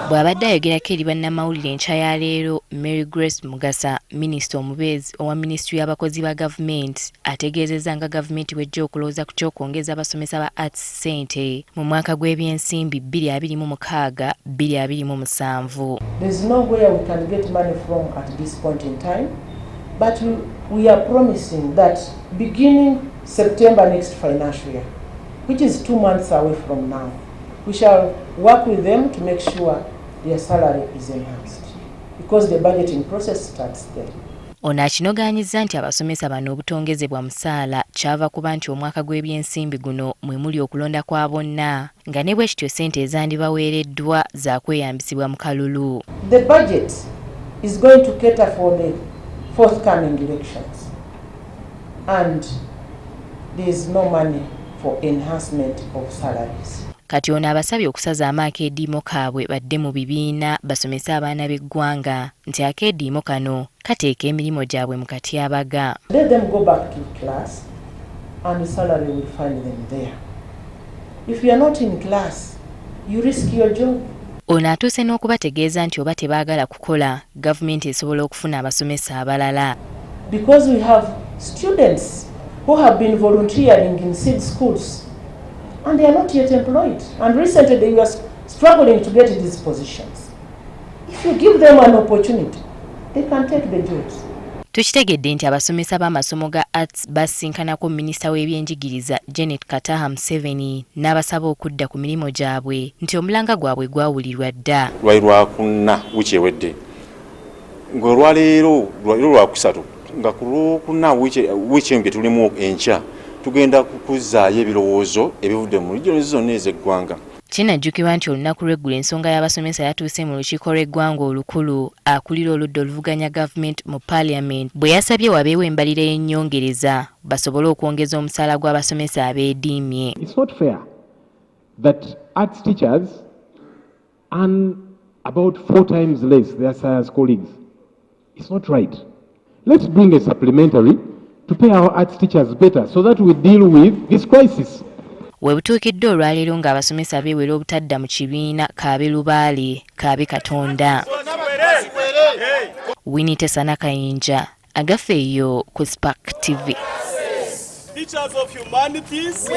Bw'abadde ayogerako eri bannamawulire enkya ya leero, Mary Grace Mugasa, minisita omubeezi owa minisitule y'abakozi ba gavumenti, ategeezezza nga gavumenti bw'ejja okulowooza ku ky'okwongeza abasomesa ba arts ssente mu mwaka gw'ebyensimbi 2026 2027. There is nowhere we can get money from at this point in time, but we are promising that beginning September next financial year, which is 2 months away from now, we shall work with them to make sure their salary is enhanced because the budgeting process starts there. Ono akinogaanyizza nti abasomesa bano obutongezebwa musaala kyava kuba nti omwaka gw'ebyensimbi guno mwe muli okulonda kwa bonna, nga ne bwe kityo ssente ezandibaweereddwa za kweyambisibwa mu kalulu. The budget is going to cater for the forthcoming elections and there is no money for enhancement of salaries. Kati ono abasabye okusazaamu akeediimo kaabwe badde mu bibiina basomese abaana b'eggwanga, nti akeediimo kano kateeka emirimu gyabwe mu katyabaga. Let them go back to class and the salary will find them there. If you are not in class, you risk your job. Ono atuuse n'okubategeeza nti oba tebaagala kukola, gavumenti esobola okufuna abasomesa abalala. Because we have students who have been volunteering in seed schools and they are not yet employed. And recently they were struggling to get these positions. If you give them an opportunity, they can take the jobs. Tukitegedde nti abasomesa b'amasomo ga arts basinkanako minisita w'ebyenjigiriza Janet Kataha Museveni n'abasaba okudda ku mirimu gyabwe, nti omulanga gwabwe gwawulirwa dda. Lwali lwakuna wiiki ewedde, ng'olwaleero lwaliro lwakusatu, nga ku lwokuna wiiki eno gye tulimu enkya tugenda kuzzaayo ebirowoozo ebivudde mu regions zonna ez'eggwanga. Kinajjukirwa nti olunaku lw'eggulo ensonga y'abasomesa yatuuse mu lukiiko lw'eggwanga olukulu, akulira oludda oluvuganya gavumenti mu paaliyamenti bwe yasabye wabeewo embalira y'ennyongereza basobole okwongeza omusaala gw'abasomesa abeediimye. It's not fair that arts teachers earn about four times less their science colleagues. It's not right. Let's bring a supplementary to pay our arts teachers better so that we deal with this crisis. We butuukidde olwaleero ng'abasomesa beewera obutadda mu kibiina, kaabe lubaale kaabe Katonda. Winite Sanakayinja, agafeeyo ku Spark TV. Teachers of humanities.